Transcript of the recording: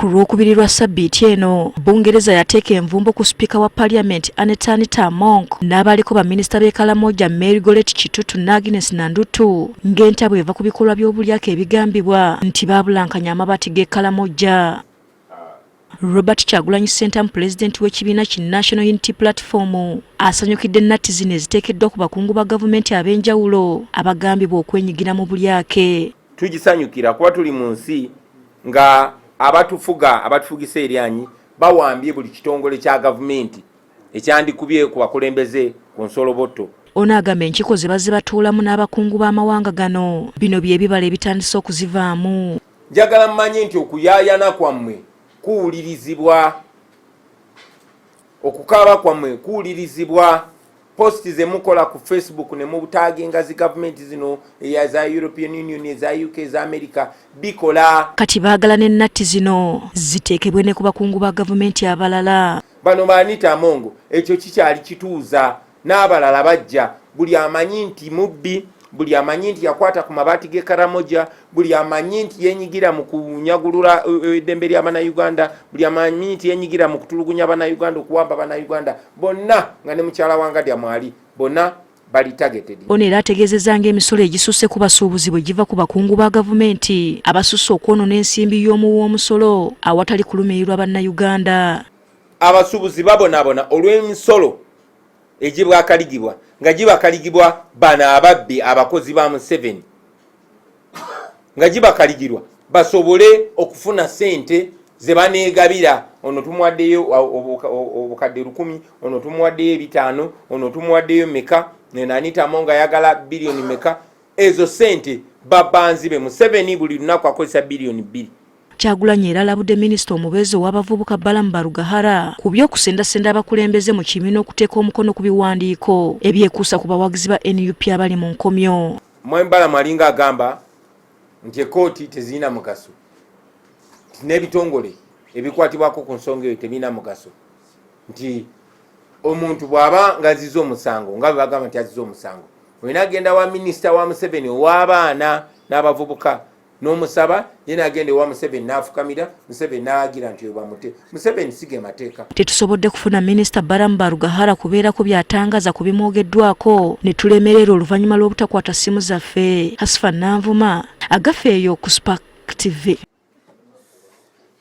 Ku Lwokubiri lwa ssabbiiti eno, Bungereza yateeka envumbo ku sipiika wa Parliament Anita Anita Among n'abaliko baminisita b'e Karamoja Mary Goretti Kitutu ne Agnes Nandutu ng'entabwe eva ku bikolwa by'obulyake ebigambibwa nti baabulankanya amabaati g'e Karamoja. Robert Kyagulanyi Ssentamu pulezidenti w'ekibiina ki National Unity Platform asanyukidde natti zino eziteekeddwa ku bakungu ba gavumenti ab'enjawulo abagambibwa okwenyigira mu bulyake. Tugisanyukira kuba tuli mu nsi nga abatufuga abatufugisa eryanyi bawambye buli kitongole kya gavumenti ekyandikubye ku bakulembeze ku nsolobotto. Ono agamba enkiiko ze bazze batuulamu n'abakungu b'amawanga gano bino bye bibala ebitandise okuzivaamu. Njagala mmanye nti okuyaayana kwammwe kuwulirizibwa, okukaaba kwammwe kuwulirizibwa, post ze mukola ku Facebook ne mutaginga zi gavumenti zino eza European Union, eza UK, eza America bikola. Kati baagala ne natti zino ziteekebwe ne ku bakungu ba gavumenti abalala. Bano ba Anita Among ekyo kikyali kituuza n'abalala bajja, buli amanyi nti mubbi, buli amanyi nti yakwata ku mabaati g'e Karamoja, buli amanyi nti yenyigira mu kunyagulula eddembe lya Bannayuganda, buli amanyi nti yenyigira mu kutulugunya Bannayuganda, okuwamba Bannayuganda bonna nga ne mukyala wa Ngadya mwali, bonna bali targeted. Ono era ategeezezza ng'emisolo egisusse ku basuubuzi bwe giva ku bakungu ba gavumenti abasusse okwonoona ensimbi y'omuwi w'omusolo awatali kulumirirwa Bannayuganda. Abasuubuzi babonabona olw'emisolo egibwakaligibwa nga gibakaligibwa bano ababbi abakozi ba Museveni, nga gibakaligirwa basobole okufuna sente ze baneegabira. Ono tumuwaddeyo obukadde 1000, ono tumuwaddeyo 500, ono tumuwaddeyo meka, Anita Among ayagala biliyoni meka. Ezo sente babanzi be Museveni buli lunaku akozesa biliyoni 2. Kyagulanyi era alabudde minisita omubeezi ow'abavubuka Balaam Barugahara ku by'okusendasenda abakulembeze mu kibiina okuteeka omukono ku biwandiiko ebyekuusa ku bawagizi ba NUP abali mu nkomyo. Mwami Balaam alinga agamba nti ekooti tezirina mugaso, nti n'ebitongole ebikwatibwako ku nsonga eyo tebirina mugaso, nti omuntu bw'aba ng'azizza omusango, nga bwe bagamba nti azizza omusango, olina agenda wa minisita wa Museveni ow'abaana n'abavubuka n'omusaba, ye n'agenda ewa Museveni n'afukamira Museveni n'agira nti oyo bamute. Museveni si ge mateeka. Tetusobodde kufuna minisita Balaam Barugahara kubeerako by'atangaza ku bimwogeddwako ne tulemererwa oluvannyuma lw'obutakwata ssimu zaffe. Hasfa Nanvuma, Agafeeyo ku Spark TV.